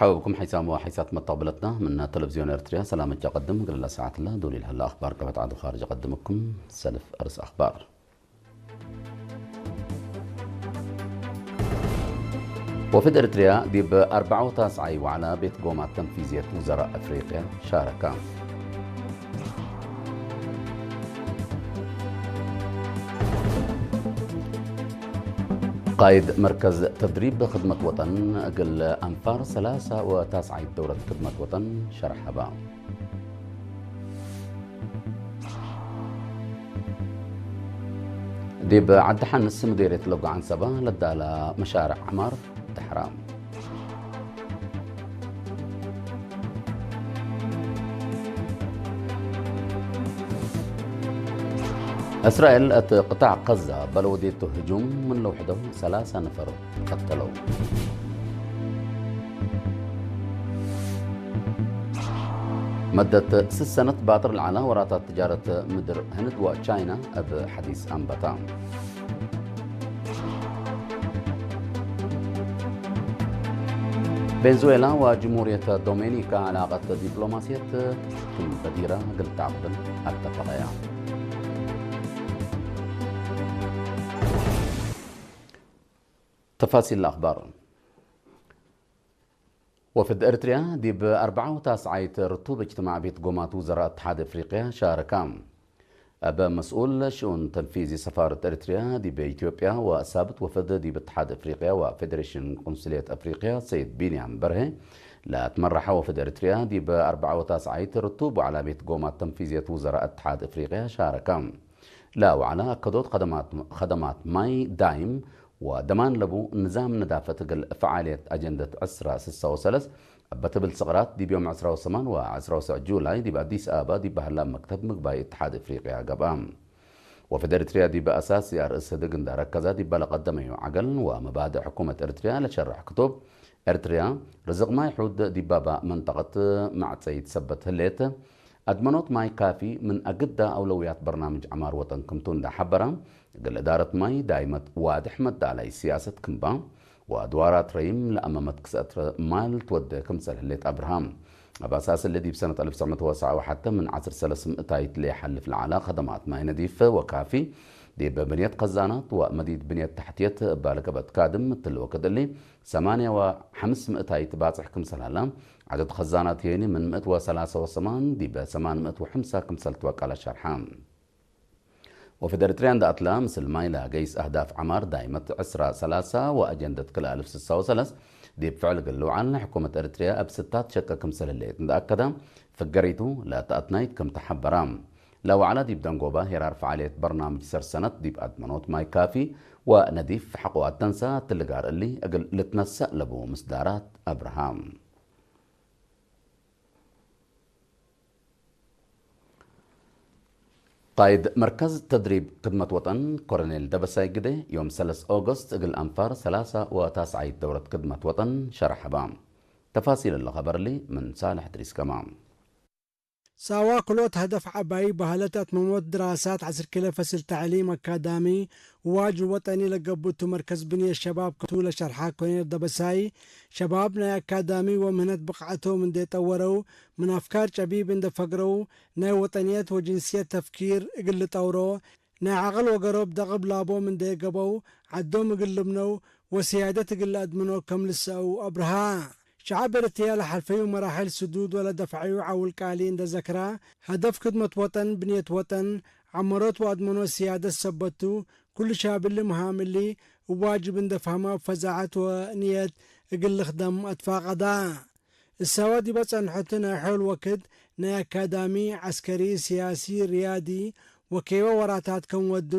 ሓበብኩም ሓይሳም ወሓይሳት መተቕብለትና ምና ተለቪዝዮን ኤርትርያ ሰላም እጃ ቀድም ግልላ ሰዓትላ ዱሊል ህላ ኣኽባር ከበት ዓዱ ኻርጅ ቀድምኩም ሰልፍ ኣርስ ኣኽባር። ወፍድ ኤርትርያ ዲብ ኣርባዓወታ ሰዓይ ዋዕላ ቤት ጎማ ተንፊዝየት ውዘራእ ኣፍሪቅያ ሻረካ። ቃይድ መርከዝ ተድሪብ ኽድመት ወጠን እግል ኣንፋር ሰላሳ ወታስዓይት ደውረት ክድመት ወጠን ሸርሐባ። ዲብ ዓዲ ሓንስ ምዴርየት ለጓ ዓንሰባ ለዳላ መሻርዕ ዓማር ድሕራ። እስራኤል እት ቅጣዕ ቀዛ በለወዴቱ ህጁም ምን ለውሕደው ሰላሳ ነፈር ቀተለው። መደት ስስ ሰነት ባጥር ለዓላ ወራታት ትጃረት ምድር ህንድ ወቻይና እብ ሐዲስ ኣንበታ። ቬንዙዌላ ወጅምሁርየት ዶሜኒካ ዓላቀት ዲፕሎማስየት ክም በዲራ እግል ተዕቅብል ኣተፈቀያ። ተፋሲል ኣኽባር። ወፍድ ኤርትርያ ዲብ ኣርብዓወታ ሰዓይት ርቱብ እጅትማዕ ቤት ጎማት ውዘራእ እትሓድ ኣፍሪቅያ ሻረካ። እበ መስኡል ሽኡን ተንፊዚ ሰፋረት ኤርትርያ ዲብ ኢትዮጵያ ወሳብት ወፍድ ዲብ እትሓድ ኣፍሪቅያ ወፌዴሬሽን ቁንስልየት ኣፍሪቅያ ሰይድ ቢንያም በርሄ ለትመራሐ ወፍድ ኤርትርያ ዲብ ኣርብዓወታ ሰዓይት ርቱብ ዋዕላ ቤት ጎማት ተንፊዝየት ውዘራእ እትሓድ ኣፍሪቅያ ሻረካ። ለዋዕላ ከዶት ኸደማት፣ ኸደማት ማይ ዳይም ወደማን ለቡ ንዛም ነዳፈት እግል ፈዓልየት ኣጀንደት ዕስራ ስሳ ወሰለስ እበ ትብል ስቕራት ዲብ ዮም ዕስራ ወሰማን ወዕስራ ወሰዕ ጁላይ ዲብ ኣዲስ ኣበባ ዲብ ባህላ መክተብ ምግባይ እትሓድ እፍሪቅያ ገብኣ። ወፍድ ኤርትርያ ዲብ ኣሳሲ ኣርእስ ህድግ እንዳረከዛ ዲባ ለቀደመዩ ዓገል ወመባድእ ሕኩመት ኤርትርያ ለሸርሕ ክቱብ ኤርትርያ ርዝቕ ማይ ሑድ ዲባባ መንጠቐት ማዕፀይት ሰበት ህሌት ኣድመኖት ማይ ካፊ ምን ኣግዳ ኣውለውያት በርናምጅ ዐማር ወጠን ክምቱ እንዳ ሐበራ፣ እግል እዳረት ማይ ዳይመት ዋድሕ መዳላይ ሲያሰት ክምባ፣ ወአድዋራት ረይም ለአመመት ክሰአት ማል ትወደ ክምሰል ህሌት አብርሃም። አብ አሳስ እሊ ዲብ ሰነት አልፍ ትስዕ መእት ወሰዓ ወሐተ ምን ዐስር ሰለስ ምእታይት ለይሐልፍ ለዐላ ከደማት ማይ ነዲፍ ወካፊ፣ ዲብ ብንየት ከዛናት ወመዲድ ብንየት ታሕትየት እባ ለገበት ካድም እትሊ ወክድ እሊ ሰማንያ ወሐምስ ምእታይት ባጽሕ ክምሰል ሀላ፣ ዐደድ ኸዛናት የኒ ምን ምእት ወሰላሳ ወሰማን ዲበ ሰማን ምእት ወሐምሳ ክምሰል ትወቀለ ሸርሐ። ወፍድ ኤርትርያ እንዳ ኣትላ ምስል ማይ ለገይስ ኣህዳፍ ዐማር ዳይመት ዕስራ ሰላሳ ወአጀንደት ክልተ አልፍ ስሳ ወሰለስ ዲብ ፍዕል እግል ልውዓል ሕኩመት ኤርትርያ እብ ስታት ሸቀ ክምሰል ህለየት እንዳ አከዳ፣ ፍገሪቱ ለተአትናይት ክም ተሐበራ። ለዋዕላ ዲብ ደንጎባ ሄራር ፈዓልየት በርናምጅ ሰርሰነት ዲብ አድመኖት ማይ ካፊ ወነዲፍ ሐቆ አተንሳ ትልጋር እሊ እግል ልትነሰእ ለቡ ምስዳራት አብርሃም። ቃይድ መርከዝ ተድሪብ ክድመት ወጠን ኮረኔል ደበሳይ ግደ ዮም ሰለስ ኦገስት እግል አንፋር ሰላሳ ወታስዓይት ደውረት ክድመት ወጠን ሸርሐባ። ተፋሲል እለ ኸበርሊ ምን ሳልሕ ድሪስ ከማ። ሳዋ ክሎት ሀደፍ ዐባይ ባህለት አትመሞት ድራሳት ዐስር ኪሎ ፈስል ተዕሊም አካዳሚ ዋጅብ ወጠኒ ለገብቱ መርከዝ ብንየት ሸባብ ከቱ ለሸርሓ ኮኔር ደበሳይ፣ ሸባብ ናይ አካዳሚ ወምህነት ብቕዓቶም እንዴ ጠወረው፣ ምን አፍካር ጨቢብ እንዴ ፈግረው፣ ናይ ወጠንየት ወጅንስየት ተፍኪር እግል ልጠውሮ፣ ናይ ዐቅል ወገሮብ ደቅብ ላቦም እንዴ ገበው፣ ዐዶም እግል ልብነው ወስያደት እግል ለአድምኖ ከም ልሰአው አብርሃ። ሸዐብ ኤረትርያ ለሐልፈዩ መራሕል ስዱድ ወለደፍዐዩ ዐውል ቃሊ እንዴ ዘክራ፣ ሀደፍ ክድመት ወጠን፣ ብንየት ወጠን፣ ዐመሮት ወአድመኖት ስያደት ሰበቱ፣ ኩሉ ሻብሊ መሃም እሊ እብ ዋጅብ እንዴ ፈህማ እብ ፈዛዐት ወንየት እግል ልክደም አትፋቀዳ። እሳዋ ዲበ ጸንሐቱ ናይ ሖል ወክድ ናይ አካዳሚ፣ ዐስከሪ፣ ስያሲ፣ ርያዲ ወኬወ ወራታት ከም ወዱ፣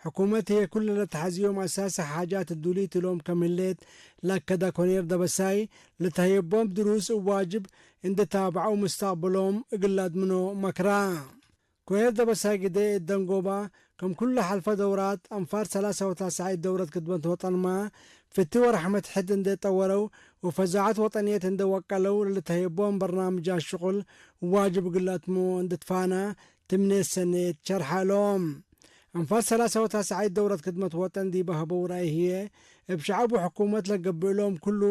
ሕኩመት ህዬ ኩለ ለተሐዝዮም አሳሲ ሓጃት እዱሊት እሎም ከም ህሌት ለአከደ ኮኔር ደበሳይ፣ ለተህየቦም ድሩስ እብ ዋጅብ እንዴ ታብዐው ሙስተቅብሎም እግል ለአድምኖ መክራ። ኮኔር ደበሳይ ግደ እት ደንጎባ፣ ከም ኩሉ ሐልፈ ደውራት፣ አንፋር ሰላሳ ወታስዓይት ደውረት ክድመት ወጠንማ፣ ፍቲ ወረሐመት ሕድ እንዴ ጠወረው ወፈዛዐት ወጠንየት እንዴ ወቀለው፣ ለልተህየቦም በርናምጃት ሽቁል ዋጅብ እግል ለአትምሞ እንዴ ትፋና፣ ትምኔት ሰኔት ሸርሐ እሎም። አንፋር ሰላሳ ወታስዓይት ደውረት ክድመት ወጠን ዲበ ሀበው ራእይ ህዬ፣ እብ ሸዐብ ወሕኩመት ለገብእ እሎም ኩሉ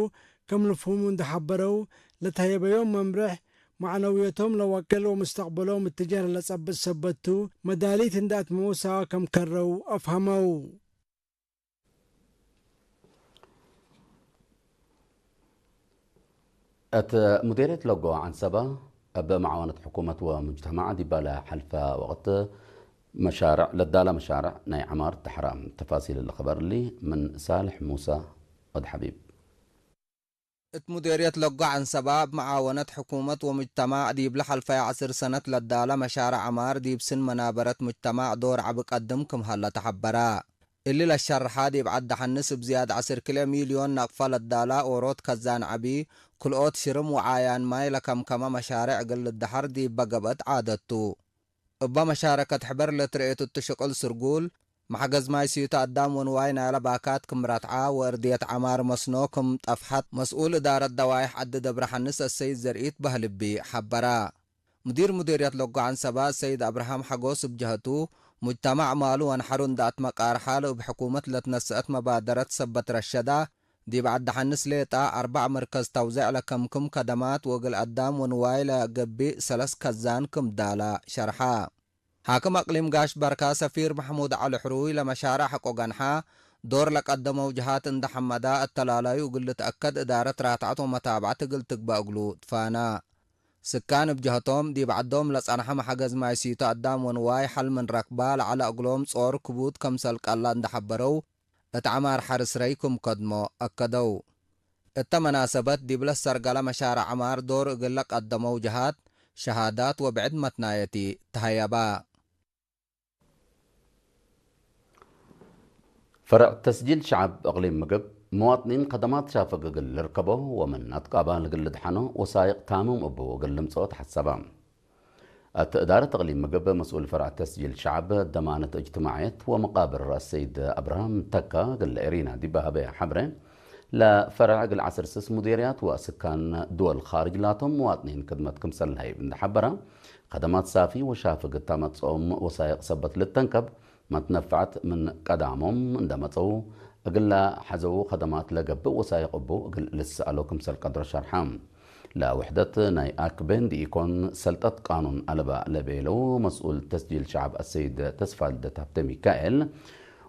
ከም ልፍሁሙ እንዳሓበረው ለተየበዮም መምርሕ ማዕነውየቶም ለዋቅል ወሙስተቕበሎም እትጀረ ለጸብጥ ሰበቱ መዳሊት እንዳእትመውሳ ከም ከረው ኣፍሃመው። እት ሙዴርየት ለጎ ዓንሰባ እብ መዓወነት ሕኩመት ወሙጅተማዕ ዲባለ ሐልፈ ወቅት መሻርዕ ለዳላ መሻርዕ ናይ ዐማር ተሕራም ተፋሲል ልኽበርሊ ምን ሳልሕ ሙሳ ወድ ሐቢብ። እት ሙዴርየት ለጎ ዓንሰባ እብ መዓወነት ሕኩመት ወሙጅተማዕ ዲብ ለሐልፈያ ዐስር ሰነት ለዳላ መሻርዕ ዐማር ዲብ ስን መናበረት ሙጅተማዕ ዶር ዐቢ ቀድም ክም ሀለ ተሐበረ። እሊ ለሸርሐ ዲብ ዐዲ ሐንስ እብ ዝያድ ዐስር ክልኤ ሚልዮን ናቅፋ ለዳላ ኦሮት ከዛን ዐቢ፣ ክልኦት ሽርም ወዓያን ማይ ለከምከመ መሻሬዕ እግል ልደሐር ዲበ ገብአት ዓደት ቱ። እበ መሻረከት ሕበር ለትርኤቱ እት ሽቅል ስርጉል፣ መሕገዝ ማይ ሲዩተ አዳም ወንዋይ ናይለ ባካት ክም ረትዓ ወእርድየት ዐማር መስኖ ክም ጠፍሐት መስኡል እዳረት ደዋይሕ ዐዲ ደብረ ሐንስ አሰይድ ዘርኢት በህልቢ ሐበራ። ሙዲር ሙዴርየት ለጎ ዐንሰባ ሰይድ አብርሃም ሐጎስ እብ ጀሀቱ፣ ሙጅተማዕ ማሉ ወንሐሩ እንዳ አትመቃርሐ ለእብ ሕኩመት ለትነሰአት መባደረት ሰበት ረሸዳ፣ ዲብ ዐዲ ሐንስ ሌጣ አርበዕ መርከዝ ተውዘዕ ለከምክም ከደማት ወእግል አዳም ወንዋይ ለገብእ ሰለስ ከዛን ክም ዳላ ሸርሐ። ሓክም አቅሊም ጋሽ በርካ ሰፊር መሕሙድ ዐሊ ሕሩይ ለመሻርዕ ሐቆ ገንሓ ዶር ለቀደመው ጀሃት እንደ ሐመዳ፣ እተላላዩ እግል ልትአከድ እዳረት ራትዐት ወመታብዐት እግል ትግበእ እግሉ ትፋና። ስካን እብ ጀሀቶም፣ ዲብ ዐዶም ለጸንሐ መሐገዝ ማይ ሲቶ አዳም ወንዋይ ሐል ምን ረክባ ለዐለ እግሎም ጾር ክቡድ ከምሰል ቀላ እንደ ሐበረው፣ እት ዐማር ሐርስ ረይ ክም ከድሞ አከደው። እተ መናሰበት፣ ዲብለ ሰርገለ መሻርዕ ዐማር ዶር እግል ለቀደመው ጀሃት፣ ሸሃዳት ወብዕድ መትናየቲ ተሀየባ። ፈረዕ ተስጂል ሸዐብ እቅሊም ምግብ፣ መዋጥኒን ከደማት ሻፍግ እግል ልርከቦ ወምን አትቃባል እግል ልድሐኖ ወሳይቅ ታምም እቡ እግል ልምጽኦ ተሐሰበ። እት እዳረት እቅሊም ምግብ መስኡል ፈረዕ ተስጂል ሸዐብ ደማነት እጅትማዕየት ወመቃብር አሰይድ አብርሃም ተካ እግል ኤሪና ዲብ ሀበየ ሐብረ፣ ለፈረዕ እግል ዐስር ስስ ሙዴርያት ወስካን ድወል ኻርጅ ላቶም መዋጥኒን ክድመት ክምሰል ለሀይብ እንደ ሐበረ፣ ከደማት ሳፊ ወሻፍግ እታ መጽኦም ወሳይቅ ሰበት ልተንከብ መትነፍዐት ምን ቀዳሞም እንደ መጸው፣ እግል ለሐዘው ከደማት ለገብእ ወሳይቅ እቡ እግል ልሰአሎ ክምሰል ቀድሮ ሸርሐ። ለውሕደት ናይ አክቤ እንዲኢኮን ሰልጠት ቃኑን አልባ ለቤለው መስኡል ተስጂል ሸዐብ አሰይድ ተስፋልደት ሀብተ ሚካኤል፣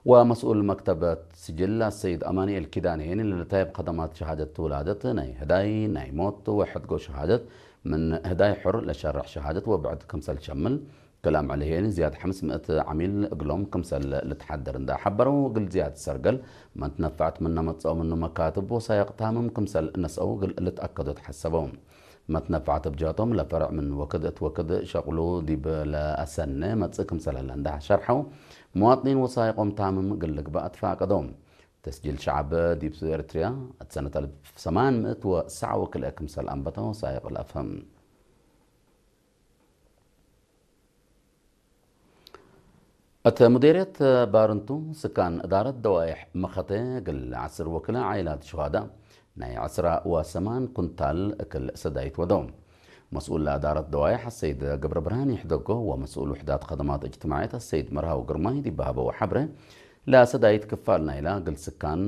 ወመስኡል መክተበት ስጅል አሰይድ አማኑኤል ኪዳኔ ለልታየብ ከደማት ሸሃደት ውላደት ናይ ህዳይ ናይ ሞት ወሕድጎ ሸሃደት ምን ህዳይ ሑር ለሸርሕ ሸሃደት ወብዕድ ክምሰል ሸምል፣ ክል አምዕል ህየኒ ዝያድ ሐምስ ምእት ዓሚል እግሎም ክምሰል ልትሓደር እንዳ ሐበረው፣ እግል ዝያድ ሰርገል መትነፋዕት ምነ መጽኦ ምኑ መካትብ ወሳይቅ ታምም ክምሰል ነስአው እግል ልትአከዶ ተሐሰበው። መትነፋዕት እብ ጀህቶም ለፈርዕ ምን ወክድ እት ወክድ ሸቅሉ ዲብ ለአሰነ መጽእ ክምሰል ህለ እንዳ ሸርሐው፣ መዋጥኒን ወሳይቆም ታምም እግል ልግባእ ትፋቀደው። ተስጂል ሸዓብ ዲብ ኤርትርያ እት ሰነት አልፍ ሰማን ምእት ወሰዓ ወክልኤ ክምሰል አንበተ ወሳይቅ ለአፍህም። እት ሙዴርየት ባርንቱ ስካን እዳረት ደዋይሕ መኸተ እግል ዐስር ወክልኤ ዓኢላት ሹሃዳእ ናይ ዐስራ ወሰማን ኩንታል እክል ሰዳይት ወደው። መስኡል ለእዳረት ደዋይሕ አሰይድ ገብረብርሃን ይሕደጎ ወመስኡል ውሕዳት ከደማት እጅትማዕየት አሰይድ መርሃዊ ግርማይ ዲብ በሀበው ሐብረ፣ ለሰዳይት ክፋል ናይላ እግል ስካን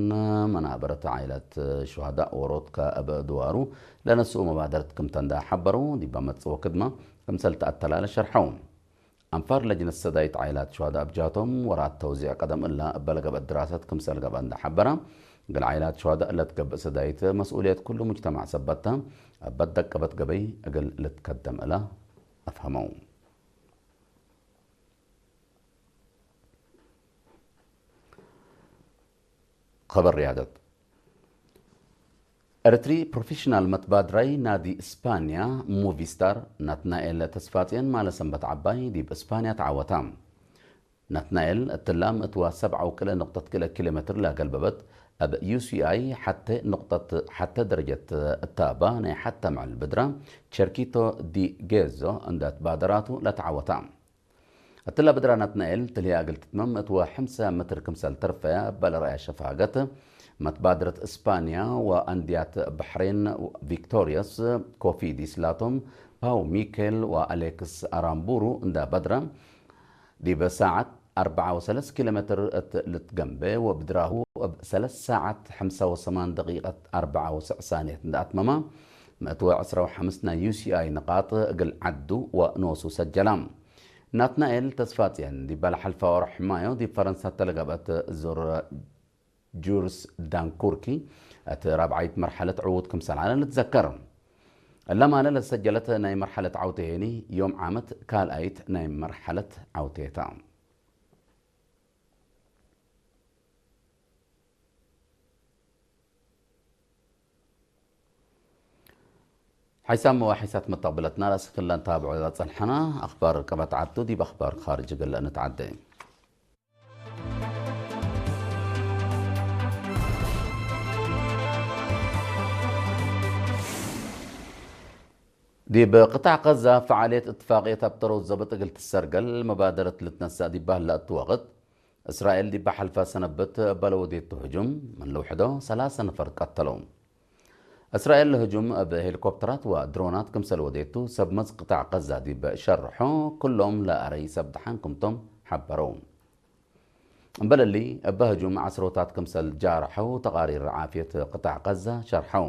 መናበረት ዓኢላት ሹሃዳእ ዎሮት ከእብ ድዋሩ ለነስኡ መባደርት ክምተ እንዳ ሐበረው፣ ዲብ መጽእ ወክድመ ክምሰል ተአተላለ ሸርሐው። አንፋር ለጅነት ሰዳይት ዓኢላት ሹሃዳእ እብ ጀህቶም፣ ወራት ተውዚዕ ቀደም እላ እበ ለገብአት ድራሰት ክምሰል ገብአ እንዳ ሐበራ፣ እግል ዓኢላት ሹሃዳእ ለትገብእ ሰዳይት መስኡልየት ኩሉ ሙጅተማዕ ሰበት ተ፣ እበ ደቀበት ገበይ እግል ልትከደም እላ አፍሀመው። ኸበር ርያደት። ኤርትሪ ፕሮፌሽናል መትባድራይ ናዲ እስፓንያ ሙቪስታር ናትናኤል ተስፋጽዮን ማለ ሰንበት ዓባይ ዲብ እስፓንያ ተዓወታ። ናትናኤል እትላ ምእት ወሰብዓ ወክልኤ ነቁጠት ክልኤ ኪሎ ሜትር ለገልበበት፣ እብ ዩ ሲ ኣይ ሐቴ ነቁጠት ሐቴ ደረጀት እታባ ናይ ሐተ ምዕል ብድራ ቸርኪቶ ዲ ጌዞ እንደ ትባደራቱ ለተዓወታ። እትላ ብድራ ናትናኤል ትልህያ እግል ትትመም እት ወሐምሰ ምትር ክምሰል ተርፈያ እበ ለረአያ ሸፋገት፣ መትባድረት እስፓንያ ወአንድያት ባሕሬን ቪክቶሪየስ ኮፊዲስ ላቶም ፓው ሚኬል ወአሌክስ አራምቡሩ እንዳ በድራ፣ ዲብ ሳዐት ኣርብዓ ወሰለስተ ኪሎ ሜትር እት ልትገንበ ወብድራሁ እብ ሰለስተ ሰዓት ሓምሳ ወሰማን ደቂቀት ኣርብዓ ወስዕ ሳኔት እንዳኣትመማ፣ መእትወ ዕስራ ወሓምስ ናይ ዩ ሲ ኣይ ንቃጥ እግል ዓዱ ወኖሱ ሰጀላ። ናትናኤል ተስፋጽዮን ዲብ ባልሓልፋ ወርሕ ማዮ ዲብ ፈረንሳ ተለገብአት ዙር ጁርስ ዳንኩርኪ እት ራብዓይት መርሓለት ዕዉት ክምሰል ዓለ ልትዘከር። እለማለ ለሰጀለት ናይ መርሓለት ዓውቴ ሄኒ ዮም ዓመት ካልኣይት ናይ መርሓለት ዓውቴታ። ሓይሳም ወሓይሳት መተቕብለትና ራሲ ክለን ታብዑ ጸንሐና። ኣኽባር ቀበት ዓዱ ዲብ ኣኽባር ኻርጅ ግለ ንትዓደ። ዲብ ቅጣዕ ቀዛ ፈዓልየት እትፋቅየት ኣብ ተረው ዘበጥ እግል ትሰርገል መባደረት ልትነሳእ ዲብ ባህላ እትወቅት፣ እስራኤል ዲብ ሓልፋ ሰነብት በለወዴቱ ህጁም ምን ልውሕዶ ሰላሳ ነፈር ቀተለው። እስራኤል ህጁም እብ ሄሊኮፕተራት ወድሮናት ክምሰል ወዴቱ ሰብ መዝ ቅጣዕ ቀዛ ዲብ ሸርሖ፣ ኩሎም ለኣረይ ሰብ ደሓን ክምቶም ሓበረው። እምበለሊ እበ ህጁም ዓስሮታት ክምሰል ጃርሐው ተቃሪር ዓፍየት ቅጣዕ ቀዛ ሸርሐው።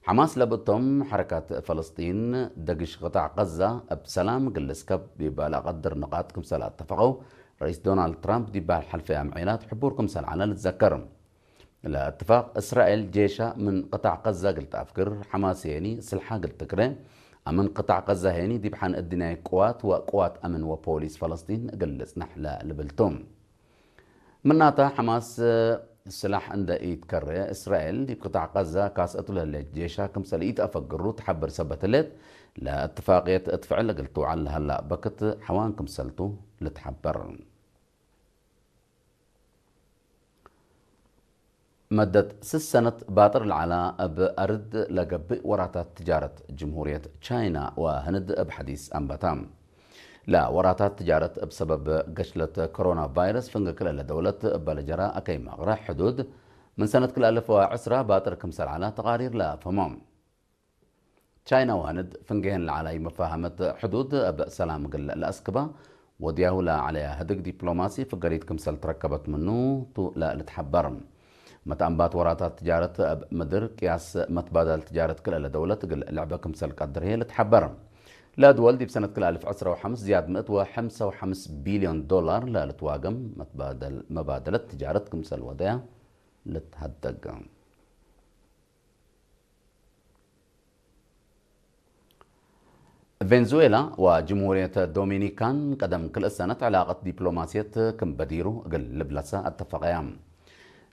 ሓማስ ለብእቶም ሓረካት ፈለስጢን ደግሽ ቅጣዕ ቀዛ እብ ሰላም ግልስ ከብ ዲብ ለቀድር ንቃጥ ክምሰል ኣተፈቀው፣ ረኢስ ዶናልድ ትራምፕ ዲባል ሓልፈያ ምዔላት ሕቡር ክምሰል ዓለ ልትዘከር። ለእትፋቅ እስራኤል ጄሻ ምን ቅጣዕ ቀዛ ግልት ኣፍግር፣ ሓማስ የኒ ስልሓ ግልት ክረ፣ ኣምን ቅጣዕ ቀዛ ሄኒ ዲብ ሓን እድናይ ቅዋት ወቅዋት ኣምን ወፖሊስ ፈለስጢን ግልጽ ናሕለ ልብልቱ። ምናታ ሓማስ ስላሕ እንደ ኢትከረ፣ እስራኤል ዲብ ቅጣዕ ቀዛ ካስአቱ ለህሌት ጄሻ ክምሰል ኢትአፈግሩ ትሓብር ሰበት ህሌት፣ ለእትፋቅየት እትፍዕል እግል ትውዓል ለሃላ በክት ሓዋን ክምሰልቱ ልትሓበር። መደት ስስ ሰነት ባጥር ለዓላ እብ ኣርድ ለገብእ ወራታት ትጃረት ጅምሁርየት ቻይና ወህንድ እብ ሐዲስ ኣንበታ። ለወራታት ትጃረት እብ ሰበብ ገሽለት ኮሮና ቫይረስ ፍንግ ክልለ ደውለት እበ ለጀራ ኣከይ መቕረ ሕዱድ ምን ሰነት ክልኣልፍ ወዕስራ ባጥር ክምሰል ዓላ ተቓሪር ለኣፍህሞ። ቻይና ወህንድ ፍንጌህን ለዓላይ መፋሃመት ሕዱድ እብ ሰላም ግል ለአስክባ ወድያሁ ለዓለያ ህድግ ዲፕሎማሲ ፍገሪት ክምሰል ትረከበት ምኑ ቱ ለልትሓበር። መትኣንባት ወራታት ትጃረት እብ ምድር ቅያስ መትባዳል ትጃረት ክልለ ደውለት እግል ልዕበ ክምሰል ቀድር ህየ ልትሓበር። ለድወል ዲብ ሰነት ክልኣልፍ ዕስራ ወሓምስ ዝያድ ምእት ወሐምሳ ወሓምስ ቢልዮን ዶላር ለልትዋገም መትባደል-፣ መባደለት ትጃረት ክምሰል ወደያ ልትሃደግ። ቬንዙዌላ ወጅምሁርየት ዶሚኒካን ቀደም ክልእ ሰነት ዕላቀት ዲፕሎማስየት ክም በዲሩ እግል ልብለሳ ኣተፈቀያ።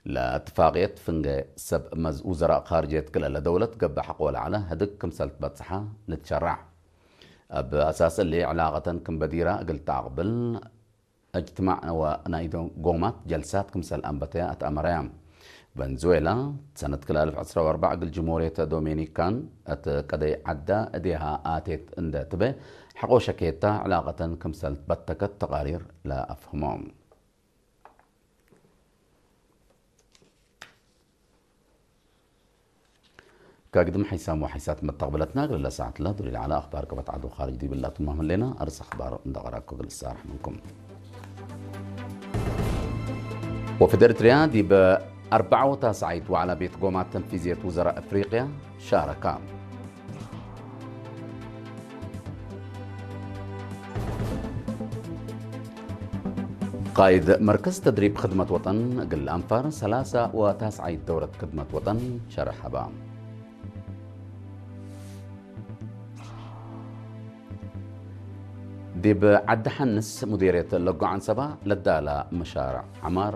ለእትፋቅየት ፍንገ ሰብ መዝ ውዘራእ ካርጅየት ክልለ ደውለት ገብእ ሐቆ ለዓለ ህድግ ክምሰል ትበጽሓ ልትሸራዕ። እብ ኣሳስ እሊ ዕላቀተን ክም በዲራ እግል ተኣቅብል እጅትማዕ ወናይ ዶ-፣ ጎማት ጀልሳት ክምሰል ኣንበተያ ኣትኣመረያ። ቨንዙዌላ ሰነት ክልኣልፍ ዕስራ ወኣርባዕ እግል ጅምሁርየት ዶሜኒካን እት ቀደይ ዓዳ እዴሃ ኣቴት እንደ ትበ ሐቆ ሸኬታ ዕላቀተን ክምሰል ትበተከት ተቃሪር ለኣፍህሞ። ከግድም ሓይሳም ወሓይሳት መተቕብለትና ግለለ ሰዓትላ ዱሪ ለዓለ ኣኽባር ቀበት ዓዱ ኻርጅ ዲብላቱ ማህመሌና ኣርስ ኣኽባር እንደቐራኩ ግልሳ ራሕመንኩም። ወፍድ ኤርትርያ ዲብ ኣርባዓወታ ሰዓይት ዋዕላ ቤት ጎማት ተንፊዝየት ውዘራ ኣፍሪቅያ ሻረካ። ቃይድ መርከዝ ተድሪብ ክድመት ወጠን እግል ኣንፋር ሰላሳ ወታስዓይ ደውረት ክድመት ወጠን ሸርሕ ሃባ። ዲብ ዓዲ ሓንስ ሙዲርየት ለጎ ዓንሰባ ለዳላ መሻርዕ ዓማር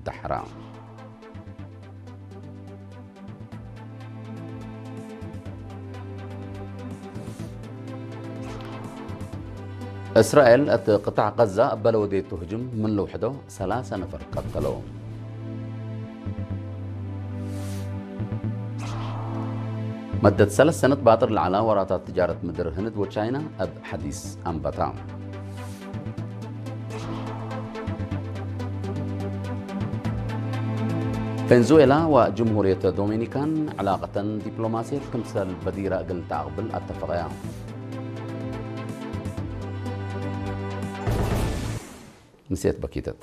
ዳሕራ። እስራኤል እት ቅጣዕ ቀዛ እበለ ወዴቱ ህጅም ምን ልውሕዶ ሰላሳ ነፈር ቀተለው። መደት ሰለስ ሰነት ባጥር ለዓላ ወራታት ትጃረት ምድር ህንድ ወቻይና እብ ሐዲስ ኣንበታ። ቬንዙዌላ ወጅምሁርየት ዶሜኒካን ዕላቀተን ዲፕሎማስየት ክምሰል በዲራ እግል ተኣቅብል ኣተፈቀያ። ምሴት በኪተት።